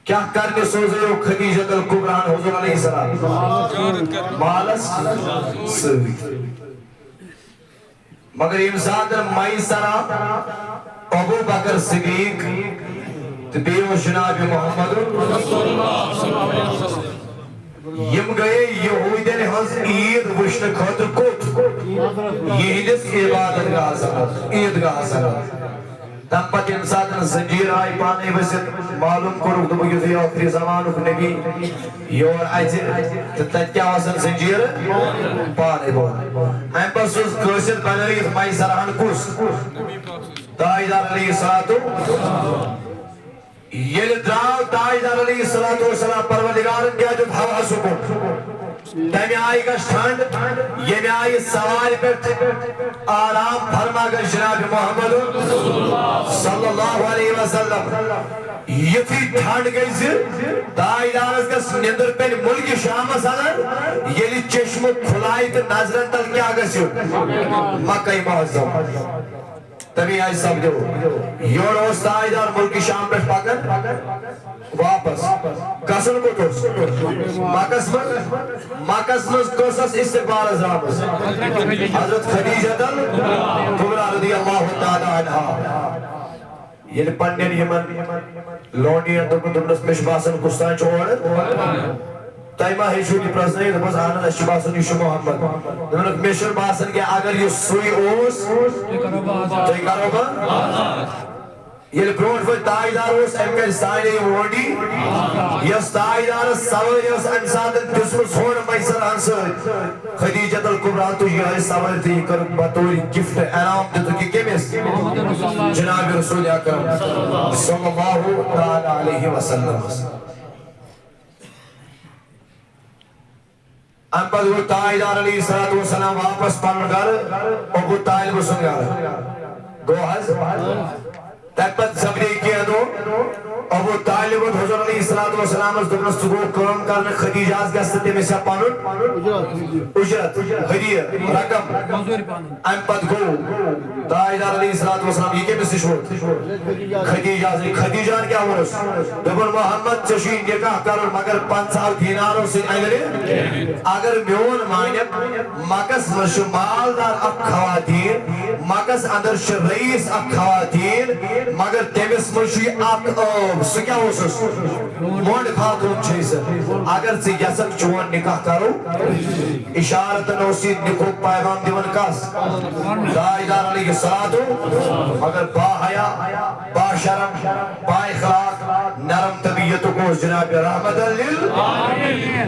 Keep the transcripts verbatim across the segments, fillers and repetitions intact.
کیٛاہ کرنہِ سوزیو خدیجہ الکبریٰ ہن حضور علیہ السلام مالس سۭتۍ۔ مگر ییٚمہِ ساتہٕ میسرہ، ابو بکر صدیق تہٕ بیٚیہِ اوس جناب محمد، یِم گٔیے یہوٗدٮ۪ن ہٕنٛز عیٖد وٕچھنہٕ خٲطرٕ کوٚت؟ یِہنٛدِس عبادت گاہس اندر، عیٖد گاہس اندر۔ تَمہِ پتہٕ ییٚمہِ ساتہٕ زنجیٖر آیہِ پانے ؤسِتھ، معلوم کوٚرُکھ، دوٚپُکھ، یُتھُے ٲخری زمانُک نبی یور اژِ، تہٕ تتہِ کیٛاہ آسن زنجیٖرٕ؟ پانے بۄن۔ امہِ پتہٕ سوٗز قٲصد بنٲوِتھ میسرہن کُس؟ تاجدار علیہ الصلوۃ۔ ییٚلہِ درٛاو تاجدار علیہ الصلوۃ والسلام، پروردگارن کیٛاہ دیُت؟ ہوہس حُکُم۔ تمہِ آیہِ گژھِ ٹھنڈ، ییٚمہِ آیہِ سوارِ پٮ۪ٹھ آرام فرما گژھِ جناب محمد صلی اللہ علیہ وسلم۔ یُتھُے ٹھنڈ گژھِ، تاجدارس گژھِ نِندٕر پٮ۪نۍ مُلکہِ شامس اندر، ییٚلہِ چشمہٕ کھُلایہِ تہٕ نظرن تل کیٛاہ گژھِ؟ مکہ معظم۔ تَمے آیہِ سپدیو۔ یورٕ اوس تاجدار مُلکہِ شام پٮ۪ٹھ پکان واپس۔ گژھُن کوٚت اوس؟ مکس منٛز، مکس منٛز کۄس ٲس استقبالس درٛامٕژ؟ حضرت خدیجہ الکبریٰ رضی اللہ تعالیٰ عنہا۔ ییٚلہِ پننٮ۪ن یِمن لونڈین دوٚپُن، دوٚپنس، مےٚ چھُ باسان، کُس تام چھُ اورٕ۔ تۄہہِ ما ہیٚچھِو یہِ پرٛزنٲیِتھ؟ دوٚپمَس، اہن حظ، اَسہِ چھُ باسان، یہِ چھُ محمد۔ دوٚپُن، مےٚ چھُنہٕ باسان کینٛہہ، اگر یہِ سُے اوس، تُہۍ کرو بہٕ۔ ییٚلہِ برونٛٹھ پٲٹھۍ تاجدار اوس، أمۍ کَرِ سارے وونڈی۔ یۄس تاجدارَس سوٲرۍ ٲس، اَمہِ ساتہٕ دِژمٕژ ہورٕ میسرہن سۭتۍ۔ خدیجہ الکبریٰ تُج یِہوٚے سوٲرۍ تہٕ یہِ کٔرٕکھ بطور gift، انعام دِتُکھ یہِ کٔمِس؟ جناب رسول اکرم صلی اللہ تعالیٰ علیہ وسلم۔ اَمہِ پتہٕ ووت تاجدار علیہ الصلوۃ والسلام واپس پنُن گرٕ، ابو طالب سُنٛد گرٕ۔ گوٚو حظ؟ تَمہِ پتہٕ سپدے کینٛہہ دۄہ، ابو طالب ووت حضور علیہ الصلوۃ والسلامس، دوٚپنس، ژٕ گوٚو کٲم کرنہٕ، خدیجہ ہس گژھِ تہٕ تٔمِس ہا پنُن اجرت، ہدیہ، رقم۔ اَمہِ پتہٕ گوٚو تاجدار علیہ الصلوۃ والسلام، یہِ کٔمِس نِش ووت؟ خدیجہ ہس نِش۔ خدیجہ ہن کیٛاہ ووٚنُس؟ دوٚپُن، محمد، ژےٚ چھُے نکاح کرُن، مگر پنٛژاہو دینارو سۭتۍ اگر، اگر میون مانکھ، مکس منٛز چھِ مالدار اکھ خواتین، مکس اندر چھِ رئیس اکھ خواتین، مگر تٔمِس منٛز چھُ یہِ اکھ عٲب۔ سُہ کیٛاہ اوسُس؟ مۄنڈ خاتون چھے سۄ۔ اگر ژٕ یژھکھ چون نکاح کرو، اشارتن اوس یہِ نکاحُک پیغام دِوان کس؟ تاجدار علیہ الصلوۃ، مگر با حیا، با شرم، با اخلاق، نرم طبیعتُک اوس جناب رحمت لل۔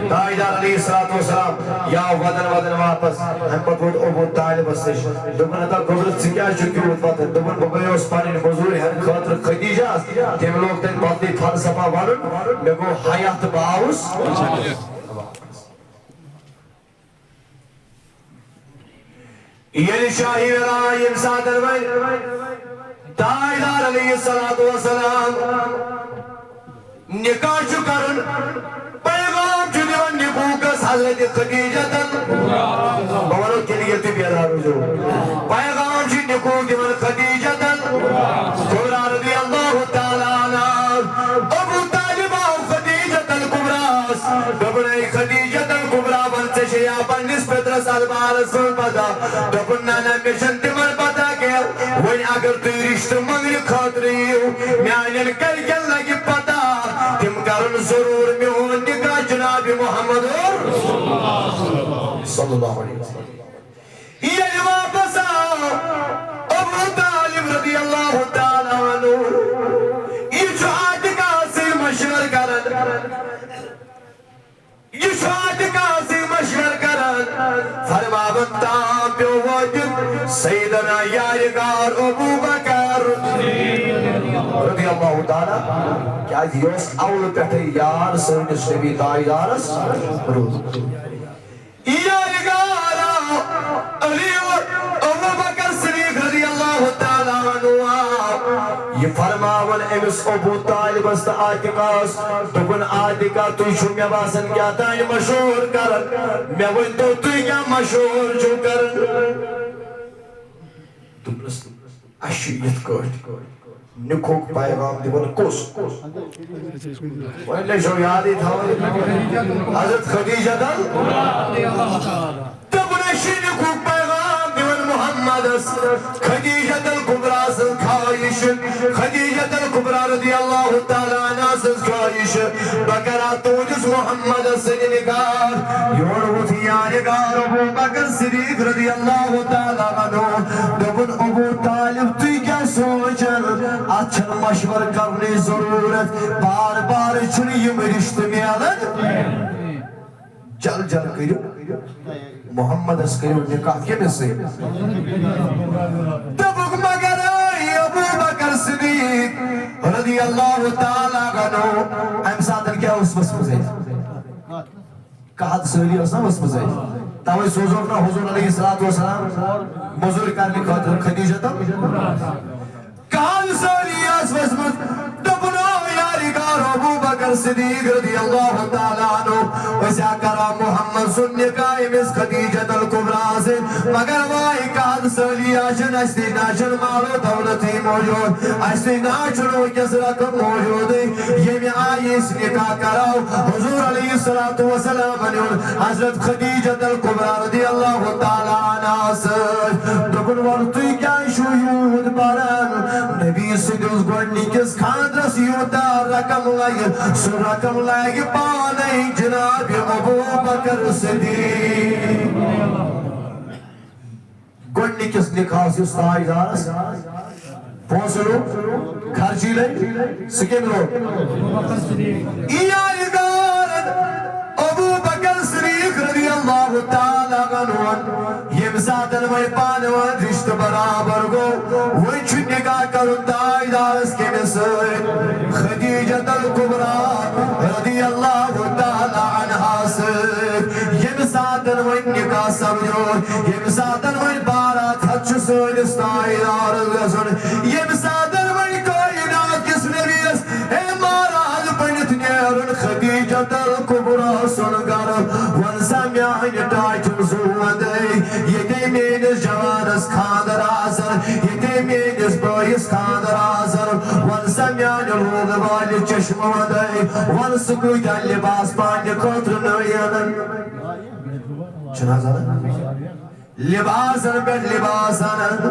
تاجدار علیہ الصلوۃ والسلام یا ودن ودن واپس۔ اَمہِ پتہٕ ووت ابو طالبس نِش۔ دوٚپُن، ہتا گوٚبرٕ، ژٕ کیٛازِ چھُکھ یوٗت وَدان؟ دوٚپُن، بہٕ گٔیوس پنٕنۍ مٔزوٗرۍ ہٮ۪نہٕ خٲطرٕ خدیجہس، تٔمۍ لوگ تَتہِ بدلٕے فلسفہ وَنُن، مےٚ گوٚو حیا تہٕ بہٕ آوُس۔ ییٚلہِ شاہی ویران ییٚمہِ ساتہٕ وۄنۍ تاجدار علیہ الصلوۃ والسلام نکاح چھُ کران، پیغام چھُ دِوان نکوحس حضرت خدیجہ تن۔ بہٕ وَنو تیٚلہِ ییٚلہِ تُہۍ بیدار روٗزِو۔ پیغام چھُ نکوح دِوان خدیجہ تن کبریٰ رضی اللہ تعالیٰ عنہا۔ ابو طالب آو خدیجہ تن کبریٰ ہس۔ دوٚپُن، اے خدیجہ تن کبریٰ، وَن ژےٚ چھے یا پننِس پِترس ادبارس منٛز پتہ؟ دوٚپُن، نہ، نہ، مےٚ چھَنہٕ تِمن پتہ کینٛہہ۔ وۄنۍ اگر تُہۍ رِشتہٕ منٛگنہٕ خٲطرٕ یِیِو، میانٮ۪ن گرِکٮ۪ن لگہِ پتہ، تِم کرن ضروٗر میون نکاح جناب محمد صلی اللہ علیہ وسلم۔ ییٚلہِ واپس آو ابو طالب رضی اللہ تعالیٰ عنہ، یہِ چھُ عاتقہ سۭتۍ مشورٕ کران۔ یہِ چھُ عاتقہ سۭتۍ مشورٕ کران، فرماوان، تام پیوٚو وٲتِتھ سیدنا یارِ غار ابو بکر رضی اللہ تعالیٰ، کیازِ یہِ اوس اولہٕ پٮ۪ٹھٕے یار سٲنِس نبی تاجدارس روٗدمُت۔ یارِ غار علی ابو بکر صدیق رضی اللہ تعالیٰ عنہ آو۔ یہِ فرماوان أمِس ابو طالبس تہٕ عاتقہس، دوٚپُن، عاتقہ، تُہۍ چھِو مےٚ باسان کیٛاہ تام مشہوٗر کران، مےٚ ؤنۍتو، تُہۍ کیٛاہ مشہوٗر چھِو کران؟ دوٚپنس، اَسہِ چھُ یِتھ کٲٹھۍ نِکُک پیغام دِوان کُس؟ وۄنۍ لٔجو یادٕے تھاوٕنۍ۔ حضرت خدیجہ تل۔ دوٚپُن، اَسہِ چھُ نِکُک پیغام دِوان محمدس۔ خدیجہ تل کبریٰ سٕنٛز خٲہِش۔ خدیجہ تل کبریٰ رضی اللہ تعالیٰ عنہا سٕنٛز خٲہِش۔ بہٕ کرٕ ہا تُہنٛدِس محمدس سۭتۍ نکاح۔ یورٕ ووٚتھ یارِ غار ابو بکر صدیق رضی اللہ تعالیٰ عنہ۔ دوٚپُن، ابو طالب، تُہۍ کیٛاہ سونٛچان؟ اتھ چھنہٕ مشورٕ کرنٕچ ضروٗرت۔ بار بار چھُنہٕ یِم رشتہٕ میلان۔ جل جل کٔرِو، محمدس کٔرِو نکاح۔ کٔمِس سۭتۍ؟ دوٚپُکھ، مگر اے ابو بکر صدیق رضی اللہ تعالیٰ عنہ، امہِ ساتہٕ کیٛاہ اوس ؤژھمٕژ اَتہِ؟ قحط سٲلی ٲس نا ؤژھمٕژ اَتہِ؟ توے سوزوکھ نا حضور علیہ الصلوۃ والسلام مٔزوٗرۍ کرنہٕ خٲطرٕ خدیجہ تل۔ قحط سٲلی ٲس ؤژھمٕژ۔ دوٚپُن، او یارِ غار ابو بکر صدیق رضی اللہ تعالیٰ عنہ، أسۍ ہا کرو محمد سُنٛد نکاح أمِس خدیجہ تل کبریٰ سۭتۍ۔ مگر واے قحط سٲلی آسن، اَسہِ نِش نہ چھُنہٕ مال و دولتٕے موجود، اَسہِ نِش نہ چھُنہٕ وٕنکیٚس رقم موجودٕے۔ ییٚمہِ آیہِ أسۍ نکاح کرو، حضور علیہ الصلوۃ والسلام نیون حضرت خدیجہ تل کبریٰ رضی اللہ تعالیٰ عنہا سۭتۍ۔ دوٚپُن، وَلہٕ تُہۍ کیٛازِ چھِو یوٗت بَران؟ نبی سٕنٛدِس گۄڈٕنِکِس خانٛدرس یوٗتاہ رقم لگہِ، سُہ رقم لگہِ پانے جناب ابو بکر صدیق۔ گۄڈٕنِکِس نکاحس یُس تاجدارس پونٛسہٕ لوٚگ، خرچی لٔگۍ، سُہ کٔمۍ لوٚگ؟ یارِ غار ابو بکر صدیق رضی اللہ تعالیٰ عنہ۔ ییٚمہِ ساتہٕ وۄنۍ پانہٕ وٲنۍ رشتہٕ برابر گوٚو، وۄنۍ چھُ نکاح کرُن تاجدارس کٔمِس سۭتۍ؟ خدیجہ الکبریٰ رضی اللہ تعالیٰ عنہا سۭتۍ۔ ییٚمہِ ساتہٕ وۄنۍ نکاح سپدیو، ییٚمہِ ساتہٕ وۄنۍ بارات ہتھ چھُ سٲنِس تاجدارس گژھُن، ییٚمہِ ساتہٕ وۄنۍ کائنات کِس نبیَس ہے مہراز بٔنِتھ نیرُن، خدیجہ الکبریٰ سُنٛد گرٕ۔ وَن سا میانہِ ٹاٹھہِ زُو وَندَے، ییٚتے میٲنِس جوانس خانٛدر آسن، ییٚتے میٲنِس بٲیِس خانٛدر آسن۔ وَن سا میانہِ روٗد والہِ چشمہٕ وَندَے، وَن سُہ کۭتیاہ لباس پننہِ خٲطرٕ نٔوۍ اَنن۔ چھُنہٕ حظ اَنان؟ لباسن پٮ۪ٹھ لباس اَنن،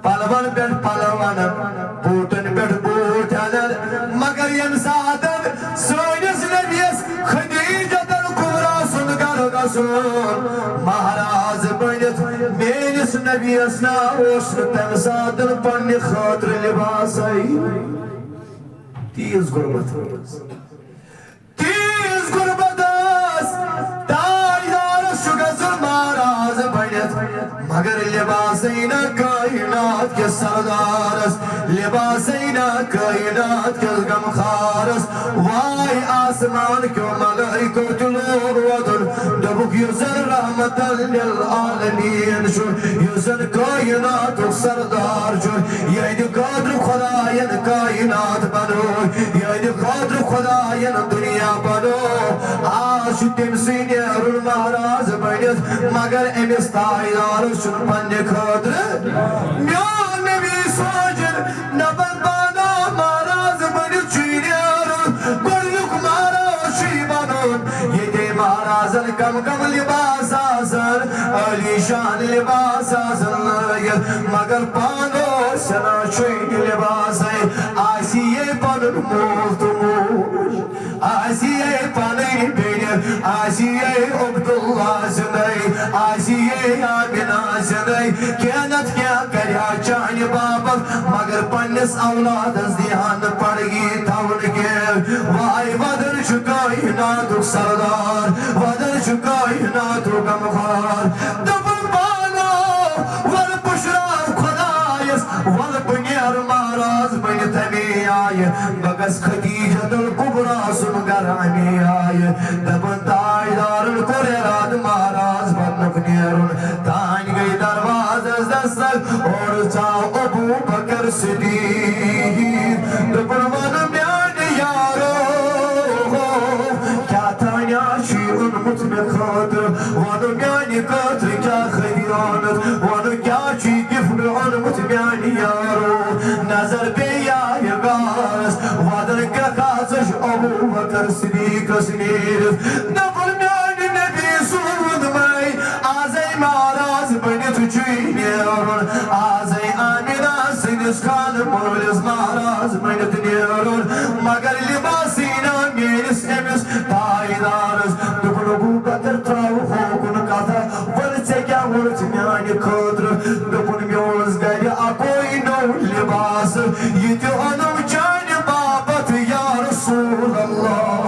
پلون پٮ۪ٹھ پلو اَنن، بوٗٹن پٮ۪ٹھ بوٗٹھ اَنن۔ مگر ییٚمہِ ساتہٕ سٲنِس نبیَس خدیجہ الکبریٰ سُنٛد گرٕ گژھُن، مہراز بٔنِتھ میٲنِس نبیَس نہ اوس نہٕ تَمہِ ساتہٕ پننہِ خٲطرٕ لباسے۔ تیٖژ غربت ٲس۔ تیٖژ غربت ٲس، تاجدارس چھُ گژھُن مہراز بٔنِتھ، مگر لباسے نہ کائنات کِس سردارس، لباسے نہ کائنات کِس غمخارس۔ واے آسمان کیو ملائکو تہِ لوگ ودُن، دوٚپُکھ، یُس زن رحمت للعالمین چھُ، یُس زن کائناتُک سردار چھُ، یِہنٛدِ خٲطرٕ خداین کائنات بنوو، یِہنٛدِ خٲطرٕ خداین دُنیا بنوو۔ آز چھُ تٔمۍ سٕے نیرُن مہراز بٔنِتھ، مگر أمِس تاجدارس چھُنہٕ پننہِ خٲطرٕ۔ میون نبی سوٗنٛچُن، نہ بن پانہ مہراز بٔنِتھ چھُے نیرُن، گۄڈٕنیُک مہراز چھُے بنُن۔ ییٚتے مہرازن کم کم لباس آسن، عالی شان لباس آسن لٲگِتھ، مگر پانہٕ اوس نہٕ چھُے نہٕ لباسے۔ آسی ہے پنُن مول تہٕ موج، آسی ہے پنٕنۍ بیٚنہِ، آسی ہے عبداللہ سٕنٛدے، آسی ہے آمنہ سٕنٛدے۔ کینٛہہ نتہٕ کینٛہہ کرِ ہا چانہِ باپتھ، مگر پننِس اولادس دی ہا نہٕ پڑگی تھاونہٕ کینٛہہ۔ واے ودٕر چھُ کائناتُک سردار، ودٕر چھُ کائناتُک غمخوار۔ دوٚپُن پانو، وَلہٕ پُشراو خۄدایَس، وَلہٕ بہٕ نیرٕ مہراز بٔنِتھ اَمے آیہِ، بہٕ گژھٕ خدیجہ الکبریٰ سُنٛد گرٕ اَمے آیہِ۔ دَپان تاجدارَن کوٚر اِرادٕ مہراز بَننُک نیرُن۔ تانۍ گٔے دروازَس دستک، اورٕ ژاو ابو بکر صدیق۔ دوٚپُن، وَن میٛانہِ یارو، کیٛاہ تانۍ چھُے اوٚنمُت مےٚ خٲطرٕ؟ وَن میٛانہِ خٲطرٕ کیٛاہ خٔریٖدٲرَتھ؟ وَن کیٛاہ چھُے gift اوٚنمُت میٛانہِ یارو؟ نظر پیٚیہِ بکر صدیقس نیٖرِتھ۔ دوٚپُن، میانہِ نبی سُنٛد مَے، آزے مہراز بٔنِتھ چھُے نیرُن، آزے آمنہ سٕنٛدِس خانہٕ مٲلِس مہراز بٔنِتھ نیرُن، مگر لباسٕے نہ میٲنِس أمِس تاجدارس۔ دوٚپُن، ابو بکر ترٛاو ہوکُن کتھا، وَن ژےٚ کیٛاہ ووٚنُتھ میانہِ خٲطرٕ؟ دوٚپُن، مےٚ اوس گرِ اکوے نوٚو لباس، یہِ تہِ اوٚنُم چانہِ باپتھ یا رسول اللہ۔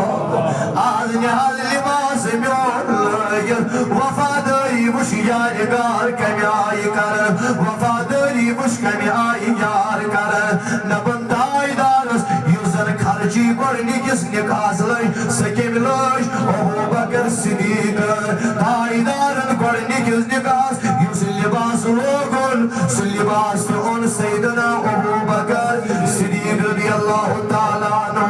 آز نہِ حظ لباس میون لٲگِتھ، وفادٲری وٕچھ یارِ گار کمہِ آیہِ کران، وفادٲری وٕچھ کمہِ آیہِ یار کران۔ دپان تاجدارس، یُس زن خرچی گۄڈنِکِس نکاحس لٔج، سۄ کٔمۍ لٲج؟ ابو بکر صدیقن۔ تاجدارن گۄڈنِکِس نکاحس یُس لباس لوگُن، سُہ لباس تہِ اوٚن سیدنا ابو بکر صدیق رضی اللہ تعالیٰ عنہ۔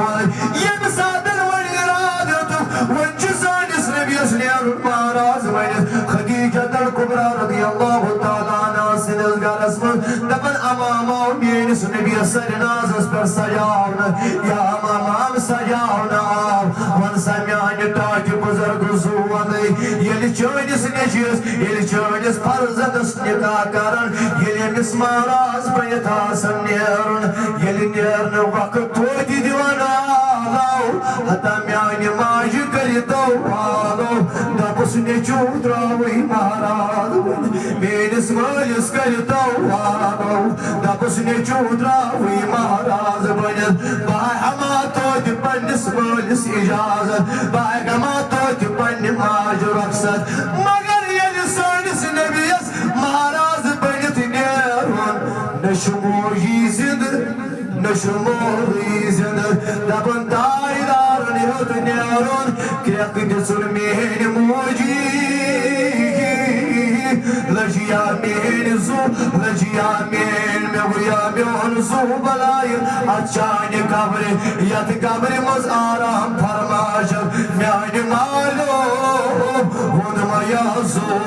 ییٚمہِ ساتہٕ وۄنۍ ارادٕ دیُتُکھ، وۄنۍ چھُ سٲنِس نبیَس نیرُن مہراز بٔنِتھ خدیجہ الکبریٰ رضی اللہ تعالیٰ عنہا سٕنٛدِس گرس منٛز۔ دپان، امام آو میٲنِس نبیَس سرِ نازس پٮ۪ٹھ سجاونہٕ، یا امام سجاونہٕ آو۔ وَن سا میانہِ ٹاٹھہِ بُزرگہٕ زُو وَنٕے، ییٚلہِ چٲنِس نیٚچوِس، ییٚلہِ چٲنِس فرزندس نکاح کرن، ییٚلہِ أمِس مہراز بٔنِتھ آسن نیرُن، ییٚلہِ نیرنہٕ وقت توتہِ دِوان آلو، ہتا میانہِ ماجہِ کٔرِتو آلو، دپُس نیٚچوٗ ترٛاوٕے مہراز بٔنِتھ۔ میٲنِس مٲلِس کٔرِتو آلو، دپُس نیٚچوٗ ترٛاوٕے مہراز بٔنِتھ۔ بہٕ ہٮ۪ما توتہِ پننِس مٲلِس اجازت، بہٕ ہٮ۪ما توتہِ پننہِ ماجہِ رۄخصت۔ مگر ییٚلہِ سٲنِس نبیَس مہراز بٔنِتھ نیرُن، نہ چھُ موجی زِندٕ، نہ چھُ مولٕے زِندٕ۔ دپان تاجدارن ہیوٚت نیرُن، کرٛٮ۪کھ دِژٕن میٲنۍ موجی۔ لٔجیا میٲنۍ زُو، لٔجیا میٲنۍ، مےٚ گویا میون زُو بلاے۔ اتھ چانہِ قبرِ، یتھ قبرِ منٛز آرام فرما چھم میانہِ مالیو۔ ووٚن مےٚ یا زُو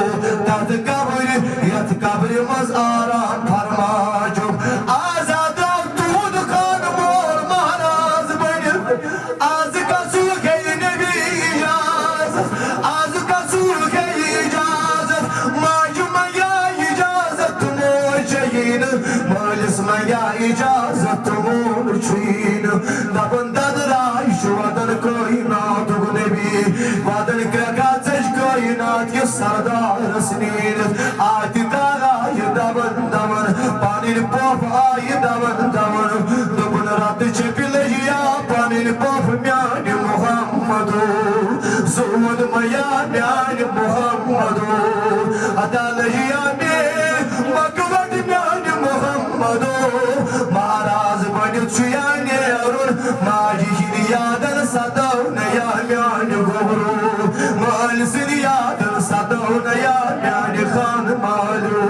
تتھ قبرِ، یتھ قبرِ منٛز آرام فرما چھم۔ آز آو تُہُنٛد خانہٕ مول مہراز بٔنِتھ۔ آز کسُک ہے نبی اجازت، آز کسُک ہے اجازت، ماجہِ منگیا اجازت، موج چھیی نہٕ، مٲلِس منگیا اجازت، مول چھُیی نہٕ۔ دپان ددراے چھُ وطن کٲیناتُک نبی، وطن کرٛٮ۪کھ ژٔج کٲینات کِس سردارس نیٖرِتھ۔ آتہِ کار آیہِ دون دون، پنٕنۍ پۄپھ آیہِ دون دون۔ دوٚپُن رتہٕ چھپہِ لٔجیا پنٕنۍ پۄپھ میانہِ محمدو۔ زود میا میانہِ محمدو۔ ادا لٔجیا میٲنۍ مکوٹ میانہِ محمدو۔ مہراز بٔنِتھ چھُ یا نیرُن، ماجہِ ہِنٛدِ یادن ستٲو نہ یا میانہِ گوبرو۔ مٲلۍ سٕنٛدِ یادن ستٲو نہ یا میانہِ خانہٕ مالیو۔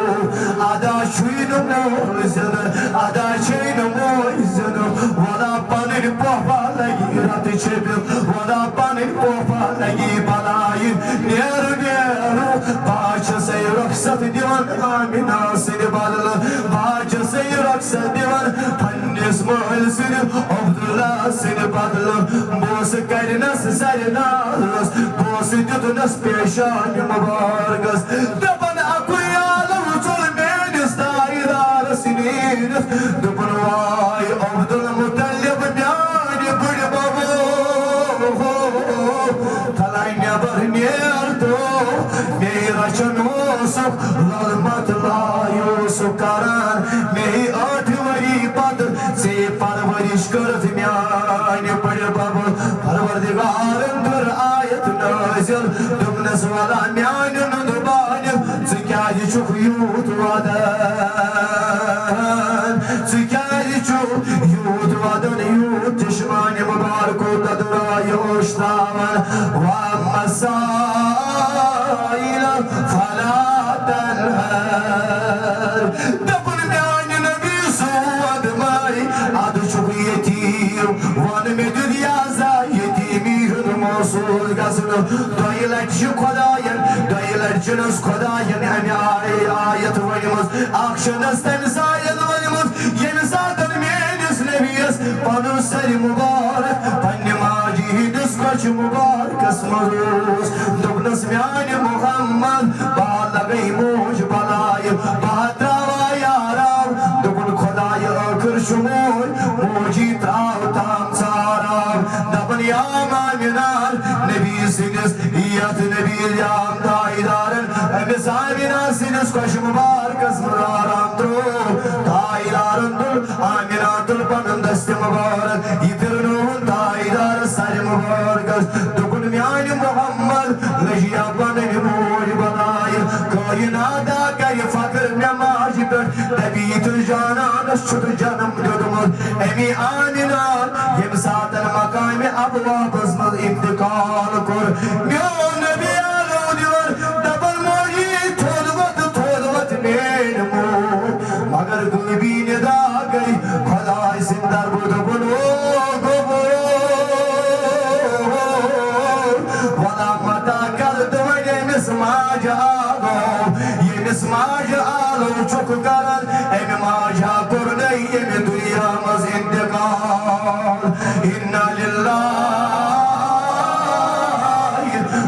ادا چھُے نہٕ مول زِندٕ، ادا چھے نہٕ موج زِندٕ۔ ولا پنٕنۍ پۄپھا لگی رتہٕ چھپِتھ، ولا پنٕنۍ پۄپھا لگی بلایہِ۔ نیرٕ نیرٕ، بہٕ حظ چھسے رۄخصت دِوان آمنہ سٕنٛدِ بدلہٕ، بہٕ حظ چھسے رۄخصت دِوان پننِس مٲلۍ سٕنٛدِ عبداللہ سٕنٛدِ بدلہٕ۔ بہٕ اوسُس کرنس سرِ نالس، بہٕ اوسُس دیُتنس پیشانہِ مبارکس۔ دپان اکُے عالم ژوٚل میٲنِس تاجدارس نیٖرِتھ۔ دوٚپُن واے عبدالمطلب میانہِ بٕڈِ ببو، تھلے نٮ۪بر نیر تو، مے رچھن اوسُکھ لل مت لایو سُہ کران، مے ٲٹھ ؤری پتہٕ ژے پرورش کٔرٕتھ میانہِ بٕڈِ ببہٕ۔ پروردگارن کٔر آیت نٲزِل، دوٚپنس ولا میانہِ نُنہٕ بانہِ، ژٕ کیازِ چھُکھ یوٗت ودان؟ ژٕ کیازِ چھُکھ یوٗت ودان، یوٗت چشمانہِ مبارکو ددرایہِ اوشتاوان؟ واما السائل فلا تنهر۔ دوٚپُن میانہِ نبی سُنٛد ماے، ادٕ چھُکھ یتیٖم، وَن مےٚ دیُت یہِ عزا یتیٖمی ہُنٛد محسوٗس گژھُن۔ دۄیہِ لٹہِ چھِ خۄدایَن، دۄیہِ لٹہِ چھِنَس خۄدایَن اَمہِ آیہِ آیت ؤنمٕژ، اکھ چھَنَس تَمہِ ساتہٕ ؤنمٕژ، ییٚمہِ ساتہٕ میٲنِس نبیَس پنُن سَرِ مُبارک پننہِ ماجہِ مبارکس منٛز اوس۔ دوٚپنس، میانہِ محمد، بہٕ ہا لگے موج بلایہِ، بہٕ ہا تراوٕ یارو۔ دوٚپُن، خدایہِ، ٲخٕر چھُ موج، موجی تراو تام ژارو۔ دپان، یا مامنان، نبی سٕنٛدِس یتھ نبی جان تاجدارن، أمِس آمنہ سٕنٛدِس کۄشہِ مبارکس منٛز آرام ترٛوو۔ تاجدارن تُل، آمنہ تُل پنُن دستِ مبارک، یہِ پھِرنووُن تاجدار سرِ مبارکس۔ دوٚپُن، میانہِ محمد، لٔجیا پنٕنۍ موج بنایہِ، کٲینات کرِ فخر مےٚ ماجہِ پٮ۪ٹھ، دپہِ، یِتھِس جانانس چھُ تہٕ جنم دیُتمُت۔ امی آمنہ ییٚمہِ ساتن مقامِ ابوابس منٛز انتقال کوٚر، میون نبی آلو دِوان، دپان، موجی، تھوٚد وۄتھ، تھوٚد وۄتھ میٲنۍ موج۔ مگر غٲبی ندا گٔے خداے سٕنٛدِ طرفہٕ، دوٚپُن، او گوٚبُر، ولا متا کر تہٕ وۄنۍ أمِس ماجہِ آلو، ییٚمِس ماجہِ آلو چھُکھ کران، أمۍ ماجہِ ہا کوٚر نَے ییٚمہِ دُنیا منٛز انتقال۔ انا للہ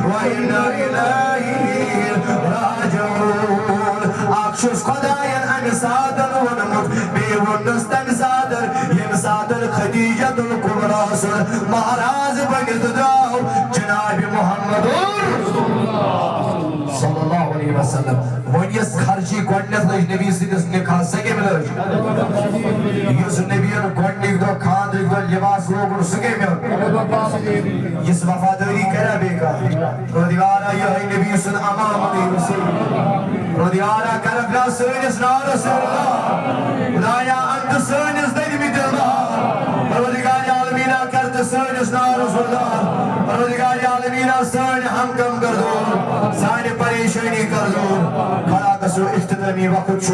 و انا الیہ راجعون۔ اکھ چھُس خدایَن اَمہِ ساتَن ووٚنمُت، بیٚیہِ ووٚننَس تَمہِ ساتَن، ییٚمہِ ساتَن خدیجہ الکبریٰ سُنٛد مہراز بٔنِتھ درٛاو جناب محمد صلی اللہ علیہ وسلم۔ وۄنۍ یۄس خرچی گۄڈٕنیتھ لٔج نبی سٕنٛدِس نکاحس، سۄ کٔمۍ لٔج؟ یُس نبیَن گۄڈٕنِکۍ دۄہ خانٛدرٕکۍ دۄہ لباس لوگُن، سُہ کٔمۍ اوٚن؟ یُس وفادٲری کرِ بیٚیہِ کانٛہہ۔ پروردگارا، یِہوٚے نبی سُنٛد امامت، یہِ رسول۔ پروردگارا، کرکھ نا سٲنِس نارس اردار۔ خدایا، اَن تہٕ سٲنِس دٔرمہِ دِلدار۔ پروردگار عالمینا، کر تہٕ سٲنِس نارس اردار۔ پروردگار عالمینا، سٲنۍ ہم غم کر دوٗر، سانہِ پریشٲنی کر دوٗر۔ کھڑا گژھو، اختتامی وقت چھُ۔